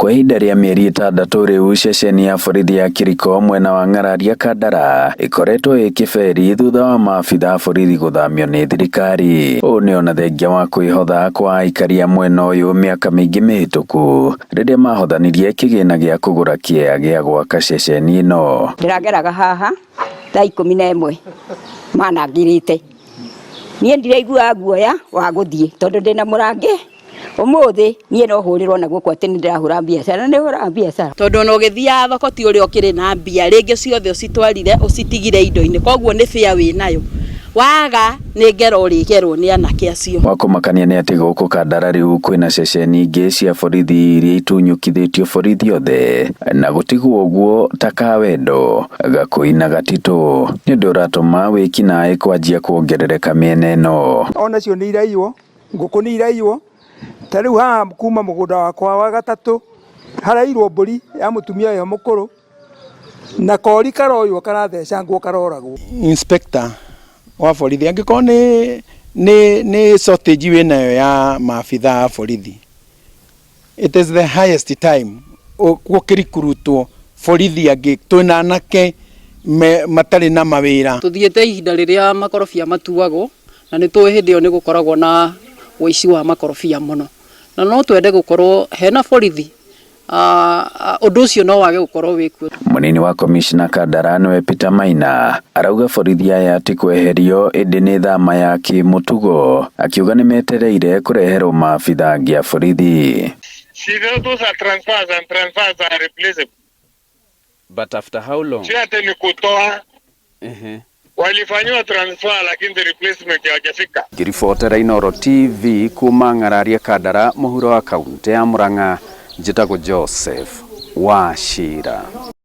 Kwa ihinda rĩa mĩeri 6 rĩu, ceceni ya borithi ya Kiriko mwena wa Ng'araria Kandara ĩkoretwo ĩ kĩberi thutha wa maabitha a borithi gũthamio nĩ thirikari. Ũũ nĩ ona thengia wa kwĩhotha kwa aikari a mwena ũyũ mĩaka mĩingĩ mĩhĩtũku rĩrĩa mahothanirie kĩgĩna gĩa kũgũra kĩea gĩa gwaka ceceni ĩno. Ndĩrageraga haha thaa 11 manangirĩte. Niĩ ndiraiguaga guoya wa gũthiĩ tondũ ndĩna mũrangĩ. Ũmũthĩ niĩ no hũrĩrwo na guoko atĩ nĩ ndĩrahũra biacara, nĩ hũraga biacara. Tondũ ona ũgĩthiaga thoko ti ũrĩa ũkĩrĩ na mbia, rĩngĩ ciothe ũcitwarire ũcitigire indo-inĩ, koguo nĩ bĩa wĩnayo, waga nĩ ngero ũrĩgerwo nĩ anake acio. Wa kũmakania nĩ atĩ gũkũ Kandara rĩu kwĩna ceceni ingĩ cia borithi iria itunyũkithĩtio borithi othe na gũtigwo ũguo ta Kawendo, Gakũi na Gatitũ nĩ ũndũ ũratũma wĩkinaĩ kwanjia kuongerereka mĩena ĩno. Onacio nĩ iraiywo, ngũkũ nĩ iraiywo. Ta rĩu haha kuma mũgũnda wakwa wa gatatũ harairwo mbũri ya mũtumia ũyũ mũkũrũ na kori karoywo karathecangwo karoragwo. Inspector wa borithi angĩkorwo nĩ nĩ nĩ shortage wĩnayo ya maabitha a borithi, it is the highest time gũkĩrikurutwo borithi angĩ. Twĩna anake matarĩ na mawĩra. Tũthiĩte ihinda rĩrĩa makorobia matuagwo, na nĩ tũĩ hĩndĩ ĩyo nĩ gũkoragwo na ũici wa makorobia mũno, na no twende gũkorwo hena borithi, ũndũ ũcio no wage gũkorwo wĩkuo. Mũnini wa komishna Kandara nĩwe Peter Maina arauga borithi aya ti kweherio ĩndĩ nĩ thama ya kĩmũtugo, akiuga nĩ metereire kũreherwo maabitha angĩ a borithi. See, those are transfers and transfers are replaceable. But after how long? Si ati ni kutoa. Walifanyiwa transfer lakini the replacement hawajafika. Ngĩribotera Inooro TV kuma Ng'araria Kandara mũhuro wa kaunti ya Murang'a, njĩtagwo Joseph Wachira.